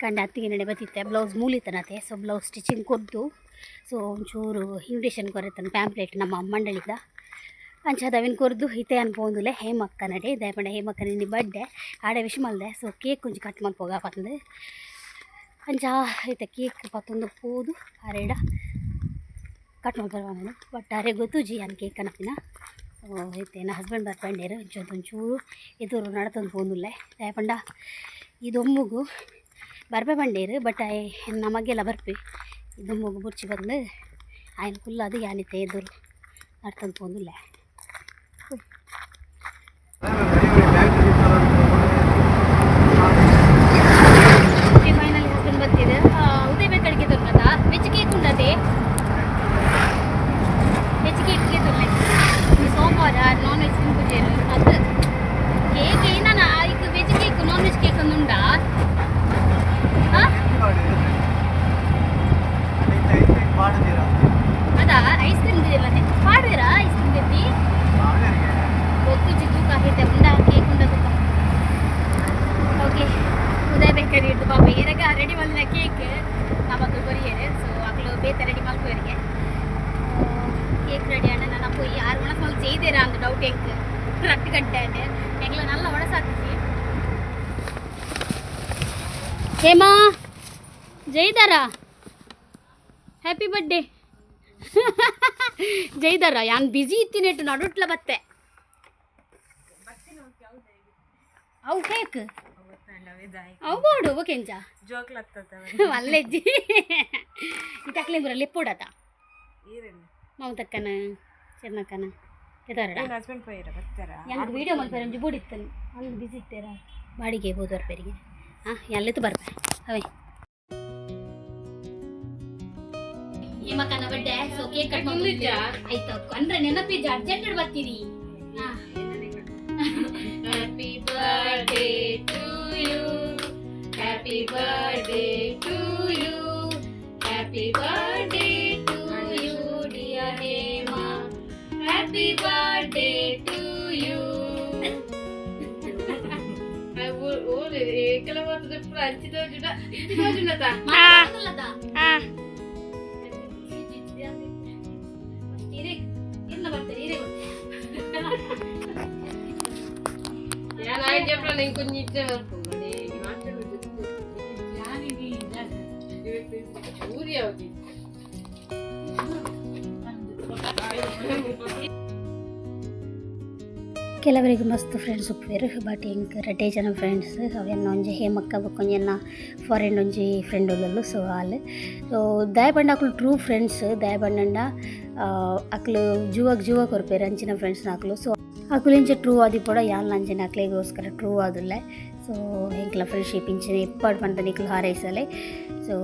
ಕಂಡ ಅತ್ತಿಗೆ ನಡೆ ಬತ್ತಿತ್ತೆ ಬ್ಲೌಸ್ ಮೂಲಿತನತೆ. ಸೊ ಬ್ಲೌಸ್ ಸ್ಟಿಚಿಂಗ್ ಕೊದ್ದು, ಸೊ ಒಂಚೂರು ಇನ್ವಿಟೇಷನ್ ಕೊರೆತನ ಪ್ಯಾಂಪ್ಲೆಟ್ ನಮ್ಮ ಮಂಡಳಿದ. ಅಂಚಾದ ಅವಿನ ಕೊರ್ದು ಇತ್ತೆ ಅನ್ಪೋಂದುಲೆ ಹೇಮಕ್ಕ ನಡೆ. ದಾಯೆ ಹೇಮಕ್ಕ ನಿನ್ನೆ ಬರ್ಡೇ, ಆಡೆ ವಿಶ್ ಮಲ್ದೆ. ಸೊ ಕೇಕ್ ಒಂಜಿ ಕಟ್ ಮಲ್ಪೋಗ ಪಂದ್. ಅಂಚ ಇತ್ತೆ ಕೇಕ್ ಪತ್ತೊಂದು ಪೋದು ಅರೆಡ ಕಟ್ ಮಲ್ಪರೆ. ಬಟ್ ಅರೆ ಗೊತ್ತುಜಿ ಯಾನ್ ಕೇಕ್ ಕನಪಿನ. ಸೊ ಇತ್ತೆ ಎನ್ನ ಹಸ್ಬೆಂಡ್ ಬರ್ಪಂಡೇರು. ಅಂಚ ಒಂಚೂರು ಎದುರು ನಡತೊಂದು ಪೋಂದುಲ್ಲೆ. ದಾಯೆ ಪಂಡ ಈ ದೊಂಬುಗು ಬರ್ಪೆ ಪಂಡೇರು, ಬಟ್ ಆಯೆ ನಮಗೆಲ್ಲ ಬರ್ಪೆ, ಈ ದೊಂಬುಗು ಬುರ್ಚಿ ಬಂದು ಆಯ್ನ ಕುಲ್ಲಾದು ಯಾನಿತ್ತೆ ಎದುರು ನಡ್ತೊಂದು ಪೋಂದುಲ್ಲೆ. ಫೈನಲಿ ಹಸ್ಬೆಂಡ್ ಬರ್ತಿದೆ. ಉದಯ ಬೇಕಡಿಗೆ ತೊಂದದ ವೆಜ್ ಕೇಕ್ ಉಂಡದೆ, ವೆಜ್ ಕೇಕ್ ತೊಂದರೆ. ಈ ಸೋಮವಾರ ನಾನ್ ವೆಜ್ ತಿನ್ಪುಜೇರು. ಅದು ಕೇಕ್ ಏನಾನ ಈಗ veg cake, non veg cake ಉಂಡಾ? ಹಾಂ, ಅದಾ ಐಸ್ ಕ್ರೀಮ್ ಮತ್ತೆ ಪಾಡ್ವೇರಾ? Ice cream ತೆತ್ತಿ ಗೊತ್ತುಜಿ. ತೂಕ ಐತೆ ಉಂಡ ಕೇಕ್ ಉಂಡ ತೂಕ. ಓಕೆ, ಉದಯ ಬೇಕರಿ ಹಿಡ್ದು ಪಾಪ ಏರಾಗ ರೆಡಿ ಮಲ್ದಿನ ಕೇಕ್ ನಮಕ್ ಕೊರಿಯೇರು. ಸೊ ಅಕ್ಲು ಬೇತೆ ರೆಡಿ ಮಲ್ಪುವರಿಗೆ. ಕೇಕ್ ರೆಡಿ ಆಂಡ ನನ್ನ ಪೋಯಿ ಆರು ಒಣಸ್ ಮಲ್ ಜೈದೇರಾ ಅಂದ್ ಡೌಟ್ ಎಂಕ್. 2 ಗಂಟೆ ಆಂಡ್ ಎಂಗ್ಲ ನಲ್ಲ ಒಣಸಾತಿಜಿ. Hema, Jaidhara, happy birthday Jaidhara. ಯಾನ್ ಬಿಸಿ ಇತ್ತಿನೆಟ್ಟು ನಡುಟ್ಲ ಬತ್ತೆ. ಅವು ಕೇಕ್ ಅವು ಬೋಡು ಓಕೆಂಚ ಮಲ್ಲೆಜ್ಜಿ. ಇತ್ತಕ್ಲೆ ಬರ ಲೆಪ್ಪೋಡತ ಮಮತಕ್ಕನ ಚೆನ್ನಕ್ಕನ ಎದಾರಡ. ಹಸ್ಬೆಂಡ್ ಪೋಯಿರ ಬರ್ತಾರ? ഞങ്ങൾക്ക് ವೀಡಿಯೋ ಮಲ್ಪೆರೆ ಒಂಜಿ ಬೋಡಿತ್ತನು ಅಂದು ಬಿಸಿ ಇತ್ತೇರ. ಬಾಡಿಗೆ ಬೋದು ಬರ್ಪೆರಿಗೆ. ಹಾಂ, ಎಲ್ಲತ್ತು ಬರ್ಪೆ ಅವೇ. ಹೇಮಕ್ಕನ ಬರ್ಡೇ, ಸೊ ಕೇಕ್ ಕಟ್ ಕುಂದಿಜ್ಜಾ? ಆಯ್ತು ಅಂದ್ರೆ ನೆನಪಿಜ್ಜ, ಅರ್ಜೆಂಟ್ ಬರ್ತೀರಿ. ಹಾ. Happy birthday to you, happy birthday to you, happy birthday to you, dear Hema, happy birthday to you. ಏಕಲ ಮಾತ್ರ ಪೂರ ಅಂಚಿದ ಇಂಚಿದ. ಮಾತಾಡೋದಿಲ್ಲದ? ಹಿರೇ ಇರ್ನ ಬರ್ತಾರೆ, ಹಿರೇ. ഞാൻ ആയിട്ട് ಇಂಕೊಂಚ ಊರಿ ಯಾವ್ದು. ಕೆಲವರಿಗೆ ಮಸ್ತ್ ಫ್ರೆಂಡ್ಸ್ ಉಪ್ಪುವೆರ್, ಬಟ್ ಎಂಕ್ ರಡ್ಡೇ ಜನ ಫ್ರೆಂಡ್ಸ್. ಅವೆನ್ನ ಒಂಜಿ ಹೇಮಕ್ಕ, ಬೊಕ್ಕ ಒಂಜಿ ಎನ್ನ ಫಾರಿನ್ ಒಂಜಿ ಫ್ರೆಂಡ್ ಉಲ್ಲೊಲು. ಸೊ ಆಲ್. ಸೊ ದಾಯೆ ಪಂಡ ಅಕುಲು ಟ್ರೂ ಫ್ರೆಂಡ್ಸ್. ದಾಯೆ ಪಂಡಂಡ ಅಕ್ಲು ಜೂವಕ್ ಜೂವ ಕೊರ್ಪೆರ್, ಅಂಚಿನ ಫ್ರೆಂಡ್ಸ್ ಅಕ್ಲು. ಸೊ ಅಕುಲು ಇಂಚ ಟ್ರೂ ಆದಿಪ್ಪೊಡ, ಯಾನ್ಲ ಅಂಚನೆ ಅಕ್ಲೆಗೋಸ್ಕರ ಟ್ರೂ ಆದುಲ್ಲೆ. ಸೊ ಎಂಕ್ಲ ಫ್ರೆಂಡ್ಶಿಪ್ ಇಂಚನೆ ಇಪ್ಪಡ್ ಪಂತ ನಿಕ್ಲು ಹಾರೈಸಲೆ. ಸೊ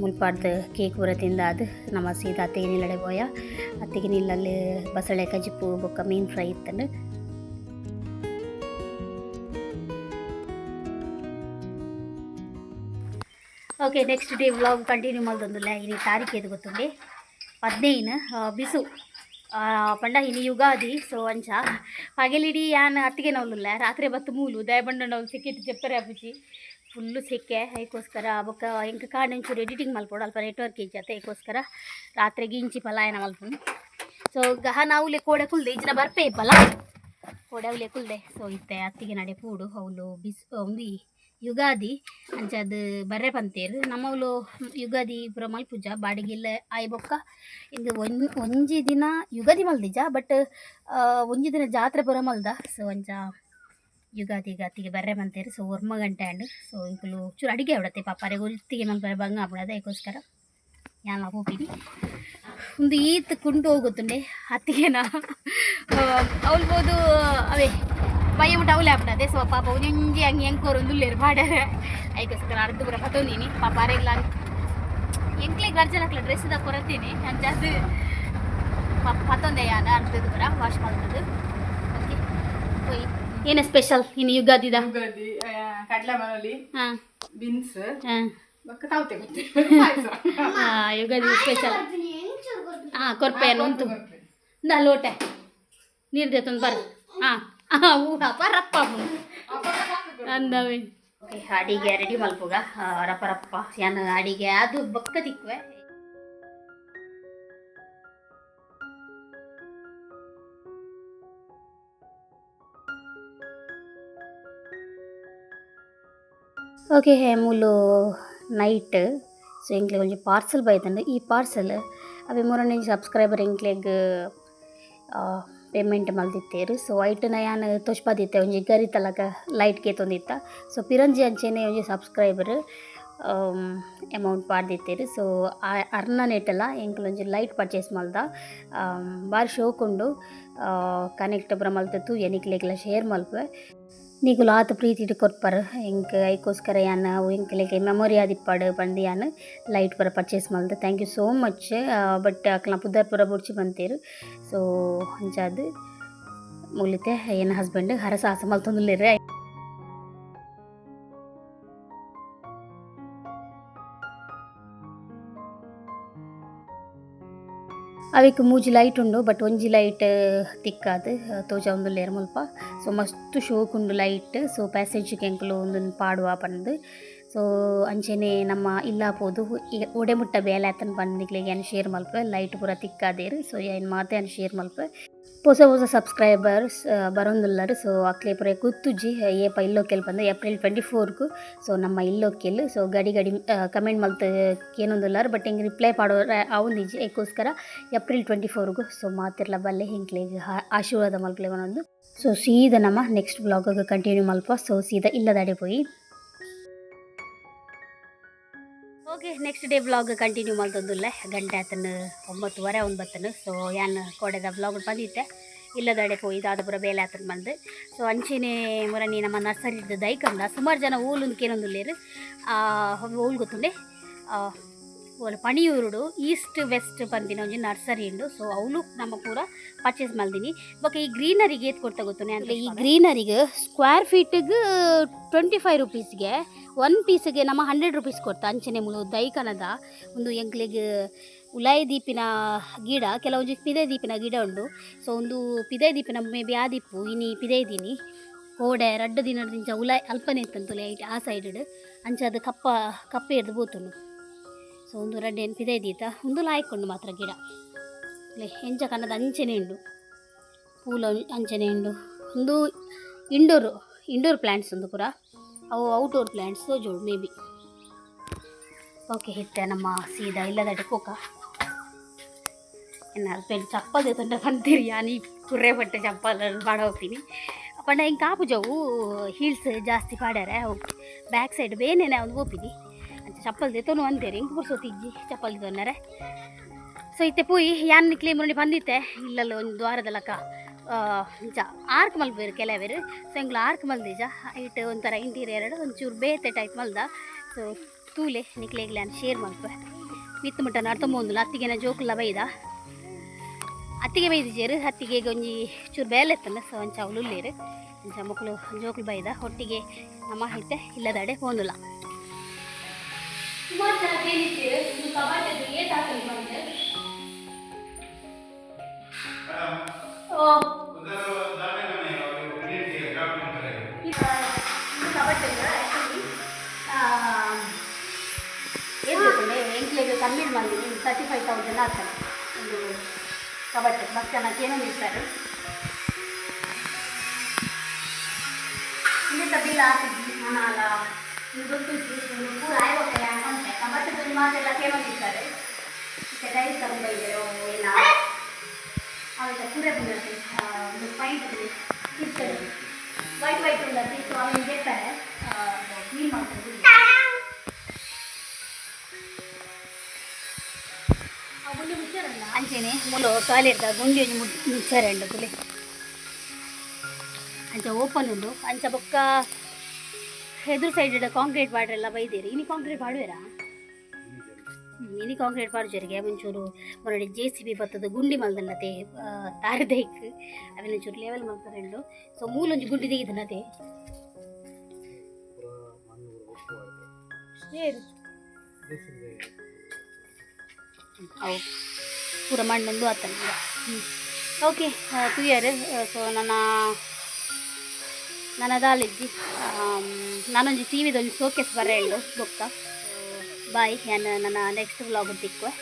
ಮುಲ್ಪಾಡ್ದು ಕೇಕ್ ಪೂರ ತಿಂದಾದ್ ನಮ ಸೀದಾ ಅತ್ತಿಗೆ ನಿಲ್ಲಡೆ ಪೋಯ. ಅತ್ತಿಗೆ ನಿಲ್ಲಲ್ಲಿ ಬಸಳೆ ಕಜಿಪು ಬೊಕ್ಕ ಮೀನ್ ಫ್ರೈ ಇತ್ತಂಡು. Okay, next day vlog continue ಮಲ್ತೊಂದುಲ್ಲೆ. ಇನಿ ತಾರೀಕು ಏತ್ ಗೊತ್ತುಂಡೆ? 15 ಬಿಸು ಪಂಡ ಇನಿ ಯುಗಾದಿ. ಸೊ ಅಂಚ ಪಗೆಲಿಡಿ ಯಾನ್ ಅತ್ತಿಗೆ ನೌಲುಲ್ಲೆ, ರಾತ್ರಿ ಬತ್ತು ಮೂಲು. ದಾಯೆ ಪಂಡ ಅವ್ಲು ಸೆಕೆಟ್ ಜೆಪ್ಪರೆ ಆಪುಜಿ, ಫುಲ್ಲು ಸೆಕೆ. ಐಕೋಸ್ಕರ ಬೊಕ್ಕ ಎಂಕ್ ಕಾಂಡೆ ಒಂಚೂರು ಎಡಿಟಿಂಗ್ ಮಲ್ಪೊಡು, ಅಲ್ಪ ನೆಟ್ವರ್ಕ್ ಇಜ್ಜತೆ. ಐಕೋಸ್ಕರ ರಾತ್ರೆಗ್ ಇಂಚಿ ಪಲಾಯನ ಮಲ್ಪುನು. ಸೊ ಗಹನ ಅವ್ಲೆ ಕೋಡೆ ಕುಲ್ದೆ ಇಜ್ಜಿನ ಬರ್ಪೆ ಇಪ್ಪಲ ಕೋಡೆ ಅವ್ಲೆ ಕುಲ್ದೆ. ಸೊ ಇತ್ತೆ ಅತ್ತಿಗೆ ನಡೆ ಪೋಡು. ಅವ್ಲು ಬಿಸ್ ಒಂದು ಯುಗಾದಿ ಅಂಚಾದ್ ಬರ್ರೆ ಪಂತೇರು. ನಮ್ಮವ್ಲು ಯುಗಾದಿ ಪೂರ ಮಲ್ಪುಜ. ಬಾಡಿಗೆಲ್ಲ ಆಯಿ ಬೊಕ್ಕ ಇಂದು ಒಂಜಿ ದಿನ ಯುಗಾದಿ ಮಲ್ದಿಜ, ಬಟ್ ಒಂಜಿ ದಿನ ಜಾತ್ರೆ ಪೂರ ಮಲ್ದ. ಸೊ ಅಂಚ ಯುಗಾದಿಗೆ ಅತ್ತಿಗೆ ಬರ್ರೆ ಪಂತೇರು. ಸೊ 9 ಗಂಟೆ ಆಂಡ್. ಸೊ ಇಂಕುಲು ಚೂರು ಅಡಿಗೆ ಆವಡತ್ತೆ, ಪಾಪ ಅರೆಗ್ ಒತ್ತಿಗೆ ಮಲ್ಪರೆ ಬಂಗ ಆಪುಂಡು. ಅದಕ್ಕೋಸ್ಕರ ಯಾನ್ಲ ಪೋಪಿನಿ. ಒಂದು ಈತ್ ಕುಂಟು ಹೋಗುತ್ತುಂಡೆ ಅತ್ತಿಗೆನ. ಅವ್ಲು ಪೋದು ಅವೇ ಬಯ್ಯ ಮುಟ್ಟ ಅವ್ಲೆ ಆಪುಂಡು. ಸೊ ಪಾಪ ಒಂಜೊಂಜಿ ಹಂಗೆ ಎಂಕೋರು ಉಲ್ಲೇರು ಪಾಡ್ಯಾರೆ. ಐಕೋಸ್ಕರ ಅರ್ಧ ಪೂರ ಪತ್ತೊಂದಿನಿ. ಪಾಪ ಅರೆಗ್ಲ ಎಂಕ್ಲೆಗ್ ಅರ್ಜನಕ್ಲ ಡ್ರೆಸ್ ದ ಕೊರತೀನಿ. ಅಂಚಾದ್ ಪಾಪ ಪತ್ತೊಂದೆ ಯಾನ್ ಅರ್ಧದ ಪೂರ ವಾಶ್ ಮಲ್ತದು. ಓಕೆ, ಪೋಯಿ. ಏನ ಸ್ಪೆಷಲ್ ಇನ್ನು ಯುಗಾದಿದ? ಯುಗಾದಿ ಕಡಲೆ ಮನೋಲಿ, ಬೀನ್ಸ್, ಬೊಕ್ಕ ತೌತೆ ಗೊತ್ತೆ ಪಾಯಸ. ಯುಗಾದಿ ಸ್ಪೆಷಲ್. ಹಾಂ, ಕೊರ್ಪೆ ಉಂಟು. ಇಂದ ಲೋಟೆ ನೀರು ದೇತೊಂದು ಬರ್. ಹಾಂ ಹಾಂ, ಊಟ ಪರಪ್ಪ ಅಂದವೆ. ಓಕೆ, ಅಡಿಗೆ ರೆಡಿ ಮಲ್ಪುಗ. ರಪ್ಪ ರಪ್ಪ ಯಾನ್ ಅಡಿಗೆ ಅದು ಬೊಕ್ಕ ತಿಕ್ಕುವೆ. ಓಕೆ, ಮೂಲು ನೈಟ್. ಸೊ ಎಂಕ್ಲೆಗ್ ಒಂಜಿ ಪಾರ್ಸೆಲ್ ಬೈದ್ಂಡ್. ಈ ಪಾರ್ಸೆಲ್ ಅವೆ ಮೂರನೇ ಸಬ್ಸ್ಕ್ರೈಬರ್ ಎಂಕ್ಲೆಗ್ ಪೇಮೆಂಟ್ ಮಲ್ದಿತ್ತೆರ್. ಸೊ ಐಟುನ ಯಾನ್ ತೋಜ್ಪಾದಿತ್ತೆ, ಒಂಜಿ ಗರಿತಲಕ ಲೈಟ್ ಕೇತೊಂದಿತ್ತ. ಸೊ ಪಿರಂಜಿ ಅಂಚೆನೆ ಒಂಜಿ ಸಬ್ಸ್ಕ್ರೈಬರ್ ಅಮೌಂಟ್ ಪಾಡ್ದಿತ್ತೆರ್. ಸೊ ಅರ್ನ ನೆಟ್ಟಲ ಎಂಕುಲು ಒಂಜಿ ಲೈಟ್ ಪರ್ಚೇಸ್ ಮಲ್ದ. ಬಾರಿ ಶೋಕುಂಡು. ಕನೆಕ್ಟ್ ಪೂರ ಮಲ್ತ್ ತೂಯೆ, ನಿಕ್ಲೆಗ್ಲ ಶೇರ್ ಮಲ್ಪುವೆ. ನಿಕುಲು ಆತ್ ಪ್ರೀತಿಡ್ ಕೊರ್ಪರ್ ಎಂಕ್, ಐಕೋಸ್ಕರ ಯಾನ್ ಅವು ಎಂಕ್ಲೆಗ್ ಮೆಮೊರಿ ಆದಿಪ್ಪಡ್ ಪಂದ್ ಯಾನ್ ಲೈಟ್ ಪೂರ ಪರ್ಚೇಸ್ ಮಲ್ದೆ. Thank you so much. But ಅಕ್ಲ್ನ ಪುದರ್ ಪೂರ ಬೊಡ್ಚಿ ಪಂತೆರ್. ಸೊ ಅಂಚಾದ್ ಮೂಲಿತೆ ಎನ್ನ ಹಸ್ಬೆಂಡ್ ಹರಸಾಹಸ ಮಲ್ತೊಂದುಲ್ಲೆರ್. ಅವೆಕ್ ಮೂಜಿ ಲೈಟ್ ಉಂಡು, ಬಟ್ ಒಂಜಿ ಲೈಟ್ ತಿಕ್ಕಾದ್ ತೋಜಾವೊಂದುಲ್ಲೆರ್ ಮುಲ್ಪ. ಸೊ ಮಸ್ತ್ ಶೋಕ್ ಉಂಡು ಲೈಟ್. ಸೊ ಪ್ಯಾಸೇಜ್ ಎಂಕುಲು ಉಂದೆನ್ ಪಾಡುವ ಪಂದ್. ಸೊ ಅಂಚೆನೆ ನಮ್ಮ ಇಲ್ಲ ಪೋದು ಒಡೆ ಮುಟ್ಟ ಬೇಲೆ ಆತುಂಡು ಪಂದ್ ನಿಕ್ಲೆಗ್ ಯಾನ್ ಶೇರ್ ಮಲ್ಪುವೆ. ಲೈಟ್ ಪೂರ ತಿಕ್ಕಾದೆರ್. ಸೊ ಯಾನ್ ಮಾತ ಯಾನ್ ಶೇರ್ ಮಲ್ಪುವೆ. ಪೊಸ ಪೊಸ ಸಬ್ಸ್ಕ್ರೈಬರ್ಸ್ ಬರೊಂದುಲ್ಲರ್. ಸೊ ಅಕ್ಲೆ ಪೂರ ಗೊತ್ತುಜ್ಜಿ ಏಪ ಇಲ್ಲೊಕ್ಕೆಲ್ ಪಂದ್. ಏಪ್ರಿಲ್ 24ಗ್ ಸೊ ನಮ್ಮ ಇಲ್ಲೊಕ್ಕೆಲ್. ಸೊ ಗಡಿ ಗಡಿ ಕಮೆಂಟ್ ಮಲ್ತ್ ಕೇನೊಂದುಲ್ಲರ್, ಬಟ್ ಎಂಕ್ ರಿಪ್ಲೈ ಪಾಡೋರೆ ಆವೊಂದಿಜ್ಜಿ. ಐಕೋಸ್ಕರ ಏಪ್ರಿಲ್ 24ಗ್ ಸೊ ಮಾತೆರ್ಲ ಬಲ್ಲೆ, ಎಂಕ್ಲೆಗ್ ಆಶೀರ್ವಾದ ಮಲ್ಪುಲೆ ಪನೊಂದು. ಸೊ ಸೀದಾ ನಮ್ಮ ನೆಕ್ಸ್ಟ್ ವ್ಲಾಗ್ ಕಂಟಿನ್ಯೂ ಮಲ್ಪ. ಸೊ ಸೀದಾ ಇಲ್ಲದಡೆ ಪೋಯಿ. Okay, next day vlog continue ಮಲ್ತೊಂದುಲ್ಲೆ. ಗಂಟೆ ಆತನ 9:30 9. ಸೊ ಯಾನ್ ಕೋಡೆದ ವ್ಲಾಗ್ ಬಂದಿತ್ತೆ, ಇಲ್ಲದಡೆ ಪೋಯಿ ದಾದ ಪೂರ ಬೇಲೆ ಆತನ ಬಂದು. ಸೊ ಅಂಚೆನೆ ಮುರನಿ ನಮ್ಮ ನರ್ಸರಿದ ದೈಕಂದ ಸುಮಾರು ಜನ ಓಲುಂದು ಕೇನೊಂದುಲ್ಲೆರ್. ಓಲ್ ಗೊತ್ತುಂಡೆ? ಓಲು ಪಣಿಯೂರುಡು ಈಸ್ಟ್ ವೆಸ್ಟ್ ಪನ್ಪಿನ ಒಂಜಿ ನರ್ಸರಿ ಉಂಡು. ಸೊ ಅವ್ಲು ನಮ್ಮ ಪೂರ ಪರ್ಚೇಸ್ ಮಲ್ದಿನಿ. ಬೊಕ್ಕ ಈ ಗ್ರೀನರಿಗೆ ಏತ್ ಕೊಡ್ತಾ ಗೊತ್ತುಂಡೆ? ಈ ಗ್ರೀನರಿಗೆ ಸ್ಕ್ವೇರ್ ಫೀಟಿಗೆ 25 ರುಪೀಸ್ಗೆ, ಒನ್ ಪೀಸ್ಗೆ ನಮ್ಮ 100 ರುಪೀಸ್ ಕೊಡ್ತಾ. ಅಂಚನೆ ಮುಲು ದೈಕನದ ಒಂದು ಎಂಕ್ಲೆಗ್ ಉಲಾಯಿ ದೀಪಿನ ಗಿಡ, ಕೆಲವೊಂಜಿ ಪಿದೈ ದೀಪಿನ ಗಿಡ ಉಂಡು. ಸೊ ಒಂದು ಪಿದೈ ದೀಪಿನ ಮೇ ಬಿ ಆದಿಪ್ಪು ಇನಿ ಪಿದೈ ದೀನಿ. ಕೋಡೆ ರಡ್ಡ್ ದಿನದಿಂಚ ಉಲಾಯಿ ಅಲ್ಪನೆ ಇತ್ತಂತುಲೆ ಆ ಸೈಡ್. ಅಂಚ ಅದು ಕಪ್ಪ ಕಪ್ಪೆ ಹಿಡ್ದು ಪೋತುಂಡು. ಸೊ ಒಂದು ರಡ್ಡ್ ಏನು ಪಿದೈ ದೀತ. ಉಂದು ಲಾಯ್ಕ್ ಮಾತ್ರ ಗಿಡ. ಎಂಚ ಕನ್ನದ ಅಂಚೆನೆ ಉಂಡು, ಪೂಲ ಅಂಚನೆ ಉಂಡು. ಒಂದು ಇಂಡೋರ್ ಇಂಡೋರ್ ಪ್ಲ್ಯಾಂಟ್ಸ್ ಉಂದು ಪೂರ. ಅವು ಔಟ್ಡೋರ್ ಪ್ಲ್ಯಾಂಟ್ಸ್ ತೋಜೋಡು ಮೇ ಬಿ. ಓಕೆ, ಇತ್ತೆ ನಮ್ಮ ಸೀದಾ ಇಲ್ಲದಡೆ ಪೋಕ. ಎನ್ನ ಹಸ್ಬೆಂಡ್ ಚಪ್ಪಲ್ ದೆತೊಂಡ ಪಂತೆರ್. ಯಾನ್ ಈ ಕುರ್ರೆ ಪಟ್ಟೆ ಚಪ್ಪಲ್ ಪಾಡ ಹೋಗ್ತೀನಿ ಪಂಡ ಎಂಕ್ ಆಪುಜವು ಹೀಲ್ಸ್ ಜಾಸ್ತಿ ಪಾಡ್ಯಾರೆ. ಅವು ಬ್ಯಾಕ್ ಸೈಡ್ ಬೇನೆನೆ ಒಂದು ಪೋಪಿನಿ. ಅಂಚ ಚಪ್ಪಲ್ ದೆತೊನು ಅಂತೆರ್, ಎಂಕ್ ಪುರ್ಸೊತ್ತು ಇಜ್ಜಿ ಚಪ್ಪಲ್ ದೆತೊನ್ನರೆ. ಸೊ ಇತ್ತೆ ಪೋಯಿ ಯಾನ್ ನಿಕ್ಲೆ ಮುರಣಿ ಬಂದಿತ್ತೆ. ಇಲ್ಲಲ್ಲ ಒಂದು ದ್ವಾರದ ಲಕ ಇಂಚ ಆರ್ಕ್ ಮಲ್ಪುವೆರ್ ಕೆಲವೆರ್. ಸೊ ಎಂಕ್ಲ ಆರ್ಕ್ ಮಲ್ದಿಜ. ಐಟ್ ಒಂಥರ ಇಂಟೀರಿಯರ್ ಒಂಚೂರು ಬೇತೆ ಟೈಪ್ ಮಲ್ದ. ಸೊ ತೂಲೆ, ನಿಕ್ಲೆಗ್ಲ ಯಾನ್ ಶೇರ್ ಮಲ್ಪುವೆ. ಮಿತ್ತ್ ಮುಟ್ಟ ನಡ್ತೊಂಬೊಂದುಲ್ಲ. ಅತ್ತಿಗೆನ ಜೋಕುಲ್ಲ ಬೈದ, ಅತ್ತಿಗೆ ಬೈದಿಜೆರ್. ಅತ್ತಿಗೆಗ್ ಒಂಜಿ ಚೂರು ಬೇಲೆ ಇತ್ತಂಡ. ಸೊ ಅಂಚ ಅವ್ಲು ಉಲ್ಲೆರ್. ಅಂಚ ಮೊಕುಲು ಜೋಕುಲು ಬೈದ, ಒಟ್ಟಿಗೆ ನಮ್ಮ ಇತ್ತೆ ಇಲ್ಲದಡೆ ಪೋಂದುಲ್ಲ. ಸುಮಾರು ಜನ ಕೇಳಿದ್ದೀರಿ, ಇದು ಕಬಾಟದ್ದು ಏತ್ ಆತುಂಡು ಪಂದ್. ಓ, ಇದು ಕಬಾಟದ್ದು ಆ್ಯಕ್ಚುಲಿ ಏತ್ ಗೊತ್ತುಂಡೆ? ಎಂಕ್ಲೆಗ್ ಕಮ್ಮಿಡ್ ಮಲ್ದಿನಿ, 35,000 ಆಗ್ತದೆ ಒಂದು ಕಬಟ್. ಮಸ್ತ್ ಜನ ಕೇನೊಂದಿತ್ತೆರ್. ಇಂದೆತ ಬಿಲ್ ಆತಿಜಿ ನನಾಲ ಇಂದು ಗೊತ್ತುಜ್ಜಿ. ಉಂದು ಪೂರ ಆಯ್ ಬೊಕ್ಕ ಯಾನ್ ಪನ್ಪೆ. ಕಬಟ್ಟದ ಮಾತೆಲ್ಲ ಕೇನೊಂದಿತ್ತೆರ್. ಇತ್ತೆ ಟೈಲ್ಸ್ ತಗೊಂಡ್ ಬೈದೆರ್. ಏನ ಅವೆತ ಕುರೆ ಬಂದತೆ, ಒಂದು ಪೈಂಟ್ ತಿರ್ತದೆ, ವೈಟ್ ವೈಟ್ ಉಂಡತಿ. ಸೊ ಅವೆನ್ ದೆಪ್ಪರೆ ಕ್ಲೀನ್ ಮಲ್ತೊಂದು. ಅಂಚೆನೆ ಮೂಲು ಟಾಯ್ಲೆಟ್ ಗುಂಡಿ ಒಂಜಿ ಮುಚ್ಚರೆ ಉಂಡು ತೂಲೆ. ಅಂಚ ಓಪನ್ ಉಂಡು. ಅಂಚ ಬೊಕ್ಕ ಎದುರು ಸೈಡ್ ಕಾಂಕ್ರೀಟ್ ಪಾಡ್ರೆಲ್ಲ ಬೈದೇರು. ಇನಿ ಕಾಂಕ್ರೀಟ್ ಪಾಡುವೆರಾ? ಇನಿ ಕಾಂಕ್ರೀಟ್ ಪಾಡುಜೆರಿಗೆ. ಒಂಚೂರು ಮೊರಡಿ ಜೆಸಿಬಿ ಬತ್ತದ ಗುಂಡಿ ಮಲ್ದಂಡತೆ ತಾರದೈಕ್, ಅವೆನ್ ಒಂಚೂರು ಲೆವೆಲ್ ಮಲ್ತರೆ. ಸೊ ಮೂಲೊಂಜಿ ಗುಂಡಿ ತೆಗಿದನತೆ. ಏರು ಅವು ಪೂರ ಮಣ್ಣೊಂದು ಆತನ. ಓಕೆ, ತೂಯರ್. ಸೊ ನನ್ನ ನನ್ನ ದಾಲಿಜ್ಜಿ. ನಾನೊಂಜಿ ಟಿ ವಿದೊಂಜಿ ಸೋಕೇಸ್ ಬರ ಹೇಳು ಬೊಕ್ಕ. ಬಾಯ್, ಯಾನ್ ನನ್ನ ನೆಕ್ಸ್ಟ್ ವ್ಲಾಗ್ ತಿಕ್ಕುವೆ.